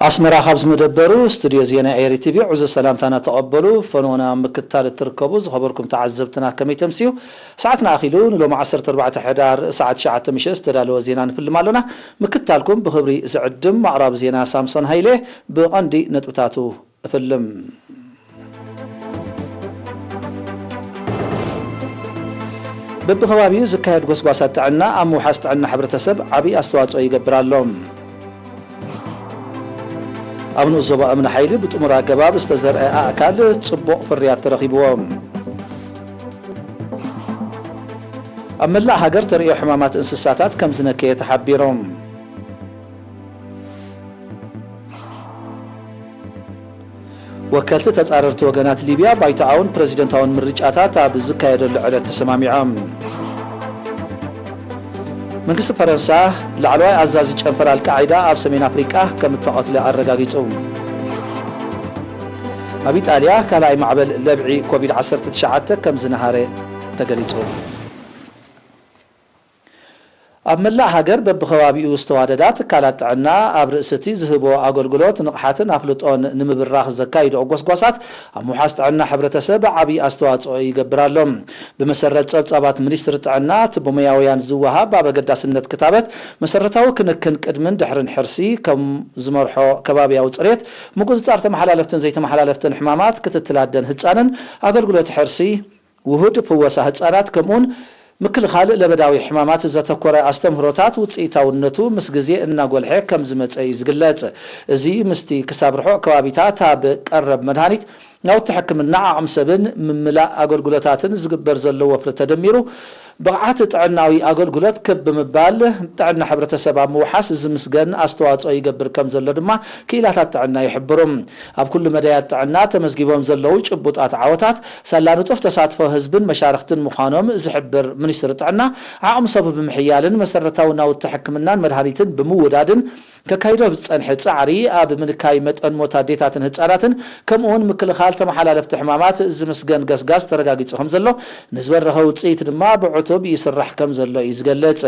ኣስመራ፣ ካብ ዝመደበሩ ስቱድዮ ዜና ኤሪ ቲቪ ዕዙዝ ሰላምታና ተቐበሉ። ፈንወና ምክታል እትርከቡ ዝኸበርኩም ተዓዘብትና ከመይ ተምስዩ? ሰዓትና ኣኺሉ ንሎሚ ዓሰርተ ኣርባዕተ ሕዳር ሰዓት ትሽዓተ ምሸት ዝተዳለወ ዜና ንፍልም ኣሎና። ምክታልኩም ብኽብሪ ዝዕድም ኣቕራቢ ዜና ሳምሶን ሃይለ። ብቐንዲ ነጥብታቱ እፍልም። በብኸባቢኡ ዝካየድ ጎስጓሳት ጥዕና ኣብ ምውሓስ ጥዕና ሕብረተሰብ ዓብዪ ኣስተዋፅኦ ይገብር ኣሎ። ኣብ ንኡስ ዞባ እምኒ ሓይሊ ብጥሙር ኣገባብ ዝተዘርአ ኣእካል ጽቡቕ ፍርያት ተረኺብዎ። ኣብ መላእ ሃገር ተርእዮ ሕማማት እንስሳታት ከም ዝነከየ ተሓቢሩ። ወከልቲ ተጻረርቲ ወገናት ሊብያ ባይቶኣውን ፕረዚደንታውን ምርጫታት ኣብ ዝካየደሉ ዕለት ተሰማሚዖም። መንግስቲ ፈረንሳ ላዕለዋይ ኣዛዚ ጨንፈር ኣልቃዒዳ ኣብ ሰሜን ኣፍሪቃ ከም እተቐትለ ኣረጋጊጹ። ኣብ ኢጣልያ ካልኣይ ማዕበል ለብዒ ኮቪድ ዓሰርተ ትሽዓተ ከም ዝነሃረ ተገሊጹ። ኣብ መላእ ሃገር በብኸባቢኡ ዝተዋደዳ ትካላት ጥዕና ኣብ ርእሲ እቲ ዝህቦ ኣገልግሎት ንቕሓትን ኣፍልጦን ንምብራኽ ዘካይድኦ ጎስጓሳት ኣብ ምውሓስ ጥዕና ሕብረተሰብ ዓብዪ ኣስተዋፅኦ ይገብር ኣሎ። ብመሰረት ጸብጻባት ሚኒስትሪ ጥዕና፣ እቲ ብሞያውያን ዝወሃብ ኣብ ኣገዳስነት ክታበት መሰረታዊ ክንክን ቅድምን ድሕርን ሕርሲ ከም ዝመርሖ ከባብያዊ ጽሬት፣ ምቁጽጻር ተመሓላለፍትን ዘይተመሓላለፍትን ሕማማት፣ ክትትል ኣደን ህጻንን፣ ኣገልግሎት ሕርሲ፣ ውሁድ ፍወሳ ህጻናት፣ ከምኡውን ምክልኻል ለበዳዊ ሕማማት ዘተኮረ ኣስተምህሮታት ውጽኢታውነቱ ምስ ግዜ እናጎልሐ ከም ዝመጸ እዩ ዝግለጽ። እዚ ምስቲ ክሳብ ርሑቕ ከባቢታት ኣብ ቀረብ መድሃኒት፣ ናውቲ ሕክምና፣ ዓቕሚ ሰብን ምምላእ ኣገልግሎታትን ዝግበር ዘሎ ወፍሪ ተደሚሩ፣ ብቕዓት ጥዕናዊ ኣገልግሎት ክብ ብምባል ጥዕና ሕብረተሰብ ኣብ ምውሓስ ዝምስገን ኣስተዋጽኦ ይገብር ከም ዘሎ ድማ ክኢላታት ጥዕና ይሕብሩ። ኣብ ኩሉ መዳያት ጥዕና ተመዝጊቦም ዘለዉ ጭቡጣት ዓወታት ሳላ ንጡፍ ተሳትፎ ህዝብን መሻርኽትን ምዃኖም ዝሕብር ሚኒስትሪ ጥዕና፣ ዓቕሚ ሰቡ ብምሕያልን መሰረታዊ ናውቲ ሕክምናን መድሃኒትን ብምውዳድን ከካይዶ ዝጸንሐ ጻዕሪ ኣብ ምንካይ መጠን ሞት ኣዴታትን ህጻናትን ከምኡውን ምክልኻል ተመሓላለፍቲ ሕማማት ዝምስገን ገስጋስ ተረጋጊጹ ከም ዘሎ፣ ንዝበረኸ ውጽኢት ድማ ብዕቱብ ይስራሕ ከም ዘሎ እዩ ዝገልጽ።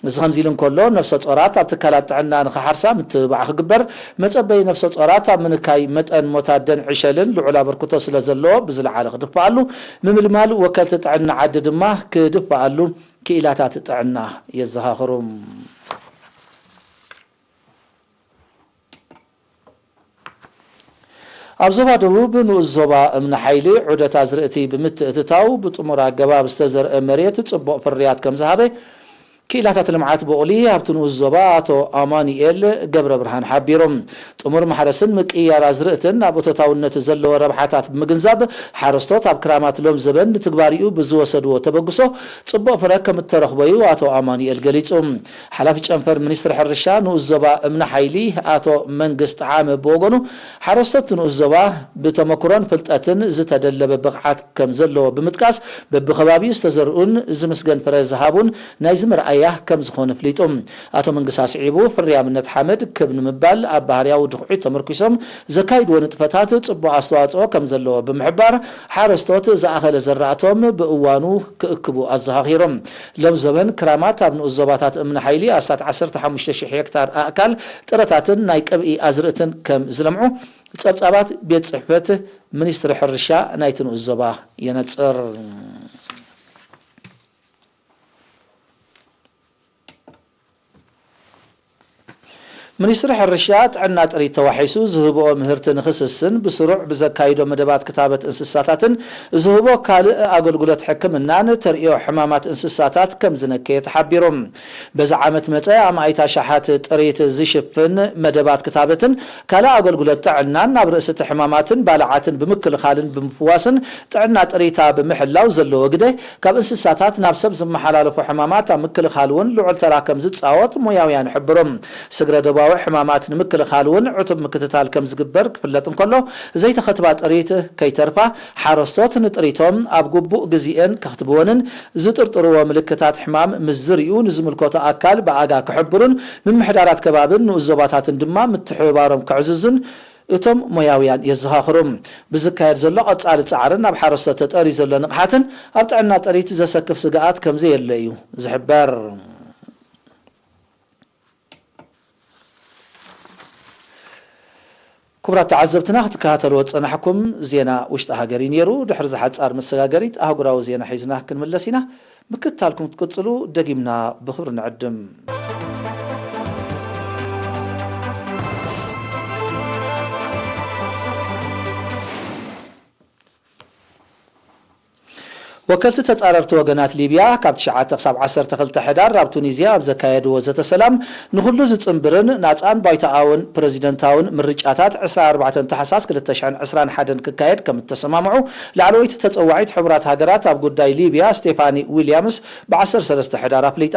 እዚ ከምዚ ኢሉ እንከሎ፣ ነፍሰ ጾራት ኣብ ትካላት ጥዕና ንኽሓርሳ ምትብባዕ ክግበር፣ መጸበዪ ነፍሰ ጾራት ኣብ ምንካይ መጠን ሞት ኣደን ዕሸልን ልዑል ኣበርክቶ ስለ ዘለዎ ብዝለዓለ ክድፍኣሉ፣ ምምልማል ወከልቲ ጥዕና ዓዲ ድማ ክድፍኣሉ ክኢላታት ጥዕና የዘኻኽሩ። ኣብ ዞባ ደቡብ ንኡስ ዞባ እምኒ ሓይሊ ዑደት ኣዝርእቲ ብምትእትታው ብጥሙር ኣገባብ ዝተዘርአ መሬት ጽቡቕ ፍርያት ከም ዝሃበ ክኢላታት ልምዓት ቡቕሊ ኣብቲ ንኡስ ዞባ ኣቶ ኣማኑኤል ገብረ ብርሃን ሓቢሩ። ጥሙር ማሕረስን ምቅይያር ኣዝርእትን ኣብ እቶታውነት ዘለዎ ረብሓታት ብምግንዛብ፣ ሓረስቶት ኣብ ክራማት ሎም ዘበን ንትግባሪኡ ብዝወሰድዎ ተበግሶ ጽቡቕ ፍረ ከም እተረኽቦ እዩ ኣቶ ኣማኑኤል ገሊጹ። ሓላፊ ጨንፈር ሚኒስትሪ ሕርሻ ንኡስ ዞባ እምኒ ሓይሊ ኣቶ መንግስ ጠዓመ ብወገኑ፣ ሓረስቶት ንኡስ ዞባ ብተመክሮን ፍልጠትን ዝተደለበ ብቕዓት ከም ዘለዎ ብምጥቃስ፣ በብኸባቢኡ ዝተዘርኡን ዝምስገን ፍረ ዝሃቡን ናይዚ መርኣያ ከም ዝኾነ ኣፍሊጡ። ኣቶ መንግስ ኣስዒቡ፣ ፍርያምነት ሓመድ ክብ ንምባል ኣብ ባህርያዊ ድኹዒ ተመርኲሶም ዘካይድዎ ንጥፈታት ጽቡቕ ኣስተዋጽኦ ከም ዘለዎ ብምሕባር፣ ሓረስቶት ዝኣኸለ ዘራእቶም ብእዋኑ ክእክቡ ኣዘኻኺሮም። ሎም ዘበን ክራማት ኣብ ንኡስ ዞባታት እምኒ ሓይሊ ኣስታት ዓሰርተ ሓሙሽተ ሽሕ ሄክታር ኣእካል ጥረታትን ናይ ቅብኢ ኣዝርእትን ከም ዝለምዑ ጸብጻባት ቤት ጽሕፈት ሚኒስትሪ ሕርሻ ናይቲ ንኡስ ዞባ የነጽር። ሚኒስትሪ ሕርሻ፣ ጥዕና ጥሪት ተዋሒሱ ዝህብኦ ምህርቲ ንኽስስን ብስሩዕ ብዘካይዶ መደባት ክታበት እንስሳታትን ዝህቦ ካልእ ኣገልግሎት ሕክምናን ተርእዮ ሕማማት እንስሳታት ከም ዝነከየ ተሓቢሩ። በዚ ዓመት መጸ ኣማኢት ኣሽሓት ጥሪት ዝሽፍን መደባት ክታበትን ካልእ ኣገልግሎት ጥዕናን ናብ ርእሲ እቲ ሕማማትን ባልዓትን ብምክልኻልን ብምፍዋስን ጥዕና ጥሪታ ብምሕላው ዘለዎ ግደ ካብ እንስሳታት ናብ ሰብ ዝመሓላለፉ ሕማማት ኣብ ምክልኻል እውን ልዑል ተራ ከም ዝጻወት ሞያውያን ይሕብሩ። ስግረ ዶባዊ ሕማማት ንምክልኻል እውን ዕቱብ ምክትታል ከም ዝግበር ክፍለጥ እንከሎ፣ ዘይተኸትባ ጥሪት ከይተርፋ፣ ሓረስቶት ንጥሪቶም ኣብ ግቡእ ግዜኤን ከኽትብወንን ዝጥርጥርዎ ምልክታት ሕማም ምስ ዝርእዩ ንዝምልከቶ ኣካል ብኣጋ ክሕብሩን ምምሕዳራት ከባብን ንኡስ ዞባታትን ድማ ምትሕብባሮም ከዕዝዙን እቶም ሞያውያን የዘኻኽሩ። ብዝካየድ ዘሎ ቀጻሊ ጻዕርን ኣብ ሓረስቶት ተጠርዩ ዘሎ ንቕሓትን ኣብ ጥዕና ጥሪት ዘሰክፍ ስግኣት ከም ዘየለ እዩ ዝሕበር። ክቡራት ተዓዘብትና፣ ክትከታተልዎ ዝጸናሕኩም ዜና ውሽጢ ሃገር እዩ ነይሩ። ድሕሪ ዝሓጻር መሰጋገሪት ኣህጉራዊ ዜና ሒዝና ክንምለስ ኢና። ምክትታልኩም ክትቅጽሉ ደጊምና ብኽብሪ ንዕድም። ወከልቲ ተጻረርቲ ወገናት ሊብያ ካብ ትሽዓተ ክሳብ ዓሰርተ ክልተ ሕዳር ኣብ ቱኒዝያ ኣብ ዘካየድዎ ዘተ ሰላም፣ ንኹሉ ዝጽንብርን ናጻን ባይቶኣውን ፕረዚደንታውን ምርጫታት ዕስራን ኣርባዕተን ታሕሳስ ክልተ ሽሕን ዕስራን ሓደን ክካየድ ከም እተሰማምዑ ላዕለወይቲ ተጸዋዒት ሕቡራት ሃገራት ኣብ ጉዳይ ሊብያ ስቴፋኒ ዊልያምስ ብ ዓሰርተ ሰለስተ ሕዳር ኣፍሊጣ።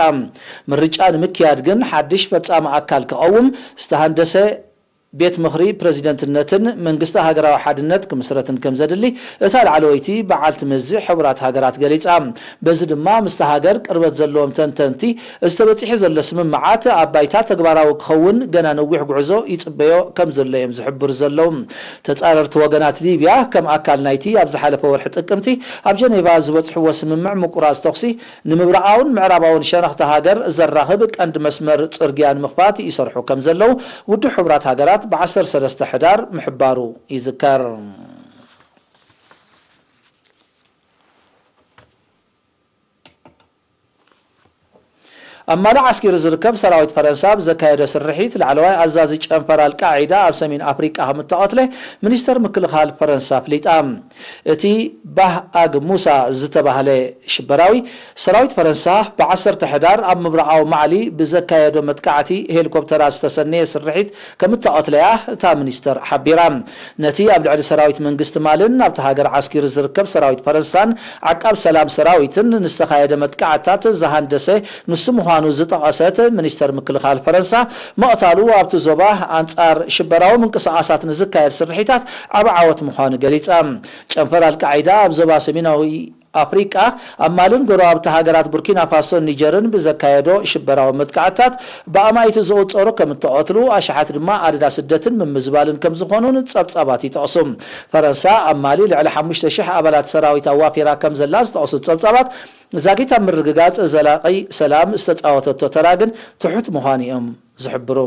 ምርጫ ንምክያድ ግን ሓድሽ ፈጻሚ ኣካል ክቐውም ዝተሃንደሰ ቤት ምኽሪ ፕረዚደንትነትን መንግስቲ ሃገራዊ ሓድነት ክምስረትን ከም ዘድሊ እታ ላዕለወይቲ በዓልቲ መዚ ሕቡራት ሃገራት ገሊጻ። በዚ ድማ ምስቲ ሃገር ቅርበት ዘለዎም ተንተንቲ፣ እዚ ተበጺሑ ዘሎ ስምምዓት ኣብ ባይታ ተግባራዊ ክኸውን ገና ነዊሕ ጉዕዞ ይጽበዮ ከም ዘሎ እዮም ዝሕብሩ ዘለዉ። ተጻረርቲ ወገናት ሊብያ ከም ኣካል ናይቲ ኣብ ዝሓለፈ ወርሒ ጥቅምቲ ኣብ ጀኔቫ ዝበጽሕዎ ስምምዕ ምቁራጽ ተኹሲ ንምብራቓውን ምዕራባውን ሸነኽቲ ሃገር ዘራኽብ ቀንዲ መስመር ጽርግያ ንምኽፋት ይሰርሑ ከም ዘለዉ ውድብ ሕቡራት ሃገራት ብ ዓሰርተ ሰለስተ ሕዳር ምሕባሩ ይዝከር። ኣብ ማሊ ዓስኪሩ ዝርከብ ሰራዊት ፈረንሳ ብዘካየዶ ስርሒት፣ ላዕለዋይ ኣዛዚ ጨንፈር ኣልቃዒዳ ኣብ ሰሜን ኣፍሪቃ ከም እተቐትለ ሚኒስተር ምክልኻል ፈረንሳ ኣፍሊጣ። እቲ ባህ ኣግ ሙሳ ዝተባህለ ሽበራዊ፣ ሰራዊት ፈረንሳ ብ ዓሰርተ ሕዳር ኣብ ምብራቓዊ ማሊ ብዘካየዶ መጥቃዕቲ ሄሊኮፕተራት ዝተሰነየ ስርሒት ከም እተቐትለያ እታ ሚኒስተር ሓቢራ። ነቲ ኣብ ልዕሊ ሰራዊት መንግስቲ ማልን ኣብቲ ሃገር ዓስኪሩ ዝርከብ ሰራዊት ፈረንሳን ዓቃብ ሰላም ሰራዊትን ንዝተኻየደ መጥቃዕትታት ዝሃንደሰ ንሱ ምዃኑ ዝጠቐሰት ሚኒስተር ምክልኻል ፈረንሳ፣ ምቕታሉ ኣብቲ ዞባ ኣንጻር ሽበራዊ ምንቅስቓሳት ንዝካየድ ስርሒታት ዓቢ ዓወት ምዃኑ ገሊጻ። ጨንፈር ኣልቃዒዳ ኣብ ዞባ ሰሜናዊ ኣፍሪቃ ኣብ ማልን ጎረባብቲ ሃገራት ቡርኪና ፋሶን ኒጀርን ብዘካየዶ ሽበራዊ መጥቃዕትታት ብኣማኢት ዝቑጸሩ ከም እተቐትሉ፣ ኣሽሓት ድማ ኣደዳ ስደትን ምምዝባልን ከም ዝኾኑን ጸብጻባት ይጠቕሱ። ፈረንሳ ኣብ ማሊ ልዕሊ ሓሙሽተ ሽሕ ኣባላት ሰራዊት ኣዋፊራ ከም ዘላ ዝጠቕሱ ጸብጻባት፣ ዛጊት ኣብ ምርግጋጽ ዘላቒ ሰላም ዝተጻወተቶ ተራ ግን ትሑት ምዃኑ እዮም ዝሕብሩ።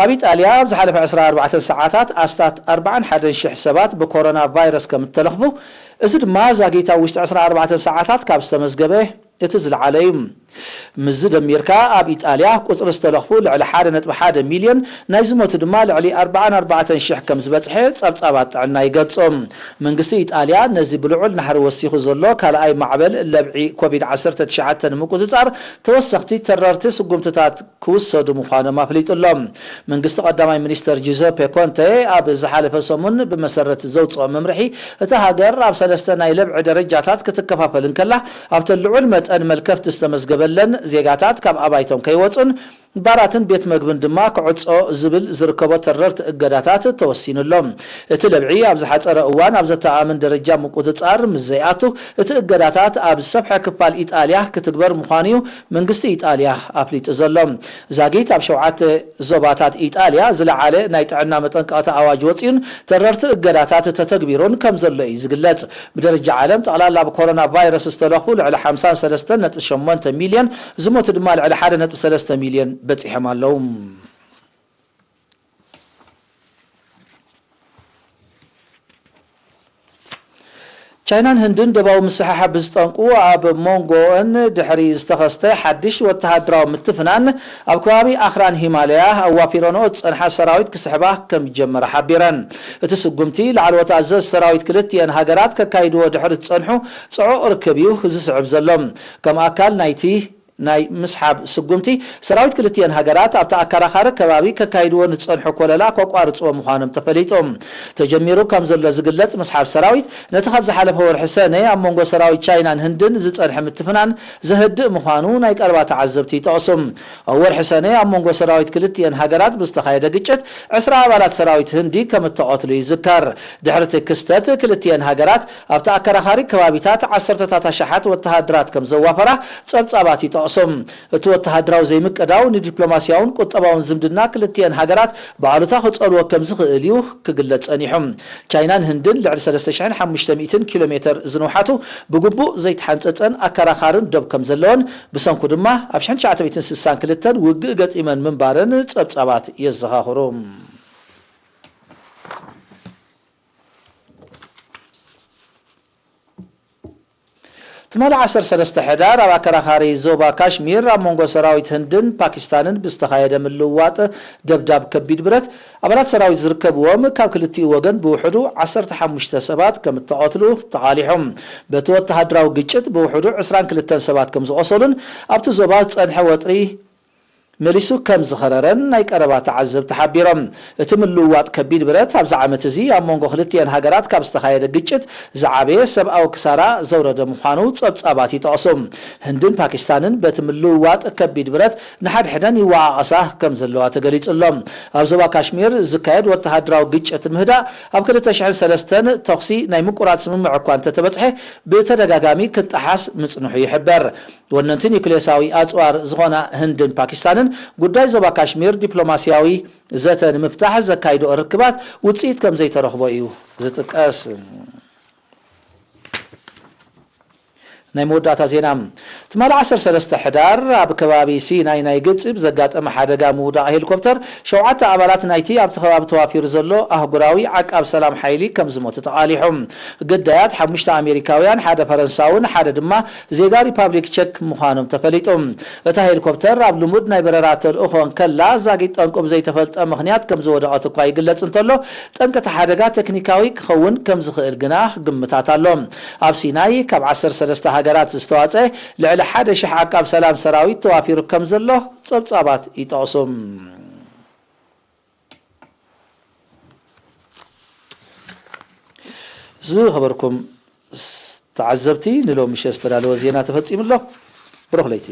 ኣብ ኢጣልያ ኣብ ዝሓለፈ ዕስራን ኣርባዕተን ሰዓታት ኣስታት ኣርባዓን ሓደን ሽሕ ሰባት ብኮሮና ቫይረስ ከም እተለኽፉ፣ እዚ ድማ ዛጊት ኣብ ውሽጢ ዕስራን ኣርባዕተን ሰዓታት ካብ ዝተመዝገበ እቲ ዝለዓለ እዩ። ምስዚ ደሚርካ ኣብ ኢጣልያ ቁጽሪ ዝተለኽፉ ልዕሊ ሓደ ነጥቢ ሓደ ሚልዮን፣ ናይ ዝሞቱ ድማ ልዕሊ ኣርባዓን ኣርባዕተን ሽሕ ከም ዝበጽሐ ጸብጻባት ጥዕና ይገልጹ። መንግስቲ ኢጣልያ ነዚ ብልዑል ናህሪ ወሲኹ ዘሎ ካልኣይ ማዕበል ለብዒ ኮቪድ ዓሰርተ ትሽዓተ ንምቁጽጻር ተወሰኽቲ ተረርቲ ስጉምትታት ክውሰዱ ምዃኖም ኣፍሊጡ ኣሎ። መንግስቲ ቀዳማይ ሚኒስተር ጂዘፔ ኮንተ ኣብ ዝሓለፈ ሰሙን ብመሰረት ዘውጽኦ መምርሒ፣ እታ ሃገር ኣብ ሰለስተ ናይ ለብዒ ደረጃታት ክትከፋፈል እንከላ፣ ኣብተን ልዑል መጠን መልከፍቲ ዝተመዝገበለን ዜጋታት ካብ ኣባይቶም ከይወጹን ባራትን ቤት መግብን ድማ ክዕጾ ዝብል ዝርከቦ ተረርቲ እገዳታት ተወሲኑ ኣሎ። እቲ ለብዒ ኣብ ዝሓጸረ እዋን ኣብ ዘተኣማምን ደረጃ ምቁጽጻር ምስ ዘይኣቱ፣ እቲ እገዳታት ኣብ ዝሰፍሐ ክፋል ኢጣልያ ክትግበር ምዃኑ እዩ መንግስቲ ኢጣልያ ኣፍሊጡ ዘሎ። ዛጊት ኣብ ሸውዓተ ዞባታት ኢጣልያ ዝለዓለ ናይ ጥዕና መጠንቀቕታ ኣዋጅ ወጺኡን ተረርቲ እገዳታት ተተግቢሩን ከም ዘሎ እዩ ዝግለጽ። ብደረጃ ዓለም ጠቕላላ ብኮሮና ቫይረስ ዝተለኽፉ ልዕሊ ሓምሳን ሰለስተን ነጥቢ ሸሞንተ ሚልዮን፣ ዝሞቱ ድማ ልዕሊ ሓደ ነጥቢ ሰለስተ ሚልዮን በጺሖም ኣለዉ። ቻይናን ህንድን ደባዊ ምስሕሓብ ብዝጠንቁ ኣብ መንጎኦን ድሕሪ ዝተኸስተ ሓድሽ ወተሃደራዊ ምትፍናን ኣብ ከባቢ ኣኽራን ሂማለያ ኣዋፊረንኦ ዝጸንሓ ሰራዊት ክስሕባ ከም ዝጀመራ ሓቢረን። እቲ ስጉምቲ ላዕለዎት ኣዘዝቲ ሰራዊት ክልቲኤን ሃገራት ከካይድዎ ድሕሪ ዝጸንሑ ጽዑቕ ርክብ እዩ ዝስዕብ ዘሎ። ከም ኣካል ናይቲ ናይ ምስሓብ ስጉምቲ፣ ሰራዊት ክልቲኤን ሃገራት ኣብቲ ኣከራኻሪ ከባቢ ከካይድዎ ንዝጸንሑ ኮለላ ከቋርጽዎ ምዃኖም ተፈሊጡ። ተጀሚሩ ከም ዘሎ ዝግለጽ ምስሓብ ሰራዊት፣ ነቲ ካብ ዝሓለፈ ወርሒ ሰነ ኣብ መንጎ ሰራዊት ቻይናን ህንድን ዝጸንሐ ምትፍናን ዘህድእ ምዃኑ ናይ ቀረባ ተዓዘብቲ ይጠቕሱ። ኣብ ወርሒ ሰነ ኣብ መንጎ ሰራዊት ክልቲኤን ሃገራት ብዝተኻየደ ግጭት ዕስራ ኣባላት ሰራዊት ህንዲ ከም እተቐትሉ ይዝከር። ድሕሪ እቲ ክስተት ክልቲኤን ሃገራት ኣብቲ ኣከራኻሪ ከባቢታት ዓሰርተታት ኣሽሓት ወተሃደራት ከም ዘዋፈራ ጸብጻባት ይጠቕሱ። ይጠቕሶም። እቲ ወተሃደራዊ ዘይምቅዳው ንዲፕሎማስያውን ቁጠባውን ዝምድና ክልቲኤን ሃገራት ብኣሉታ ክጸልዎ ከም ዝኽእል እዩ ክግለጽ ጸኒሑ። ቻይናን ህንድን ልዕሊ ሰለስተ ሽሕን ሓሙሽተ ሚእትን ኪሎ ሜተር ዝንውሓቱ ብግቡእ ዘይተሓንጸጸን ኣከራኻርን ዶብ ከም ዘለወን፣ ብሰንኩ ድማ ኣብ ሽሕን ትሽዓተ ሚእትን ስሳን ክልተን ውግእ ገጢመን ምንባረን ጸብጻባት የዘኻኽሩ። ትማሊ ዓሰርተ ሰለስተ ሕዳር ኣብ ኣከራኻሪ ዞባ ካሽሚር ኣብ መንጎ ሰራዊት ህንድን ፓኪስታንን ብዝተኻየደ ምልውዋጥ ደብዳብ ከቢድ ብረት፣ ኣባላት ሰራዊት ዝርከብዎም ካብ ክልቲኡ ወገን ብውሕዱ ዓሰርተ ሓሙሽተ ሰባት ከም እተቐትሉ ተቓሊሑ። በቲ ወተሃደራዊ ግጭት ብውሕዱ ዕስራን ክልተን ሰባት ከም ዝቖሰሉን ኣብቲ ዞባ ዝጸንሐ ወጥሪ መሊሱ ከም ዝኸረረን ናይ ቀረባ ተዓዘብቲ ሓቢሮም። እቲ ምልውዋጥ ከቢድ ብረት ኣብዚ ዓመት እዚ ኣብ መንጎ ክልቲኤን ሃገራት ካብ ዝተኻየደ ግጭት ዝዓበየ ሰብኣዊ ክሳራ ዘውረደ ምዃኑ ጸብጻባት ይጠቕሱ። ህንድን ፓኪስታንን በቲ ምልውዋጥ ከቢድ ብረት ንሓድሕደን ይወቓቐሳ ከም ዘለዋ ተገሊጹ ኣሎ። ኣብ ዞባ ካሽሚር ዝካየድ ወተሃደራዊ ግጭት ምህዳእ ኣብ ክልተ ሽሕን ሰለስተን ተኹሲ ናይ ምቁራጽ ስምምዕ እኳ እንተተበጽሐ ብተደጋጋሚ ክጠሓስ ምጽንሑ ይሕበር። ወነንቲ ኒውክሌሳዊ ኣጽዋር ዝኾና ህንድን ፓኪስታንን ጉዳይ ዞባ ካሽሚር ዲፕሎማስያዊ ዘተ ንምፍታሕ ዘካይድኦ ርክባት ውጽኢት ከም ዘይተረኽቦ እዩ ዝጥቀስ። ናይ መወዳእታ ዜና። ትማሊ ዓሰርተ ሰለስተ ሕዳር ኣብ ከባቢ ሲናይ ናይ ግብጺ ብዘጋጠመ ሓደጋ ምውዳቕ ሄሊኮፕተር ሸውዓተ ኣባላት ናይቲ ኣብቲ ከባቢ ተዋፊሩ ዘሎ ኣህጉራዊ ዓቃብ ሰላም ሓይሊ ከም ዝሞቱ ተቓሊሑ። ግዳያት ሓሙሽተ ኣሜሪካውያን፣ ሓደ ፈረንሳውን ሓደ ድማ ዜጋ ሪፓብሊክ ቸክ ምዃኖም ተፈሊጡ። እታ ሄሊኮፕተር ኣብ ልሙድ ናይ በረራ ተልእኾ እንከላ ዛጊት ጠንቁ ብዘይተፈልጠ ምኽንያት ከም ዝወደቐት እኳ ይግለጽ እንተሎ፣ ጠንቂ እቲ ሓደጋ ቴክኒካዊ ክኸውን ከም ዝኽእል ግና ግምታት ኣሎ። ኣብ ሲናይ ካብ ዓሰርተ ሰለስተ ሃገራት ዝተዋጸ ልዕሊ ሓደ ሽሕ ዓቃብ ሰላም ሰራዊት ተዋፊሩ ከም ዘሎ ጸብጻባት ይጠቕሱ። ዝኸበርኩም ስ-፣ ተዓዘብቲ፣ ንሎሚ ምሸት ዝተዳለወ ዜና ተፈጺሙ ኣሎ። ብሩኽ ለይቲ።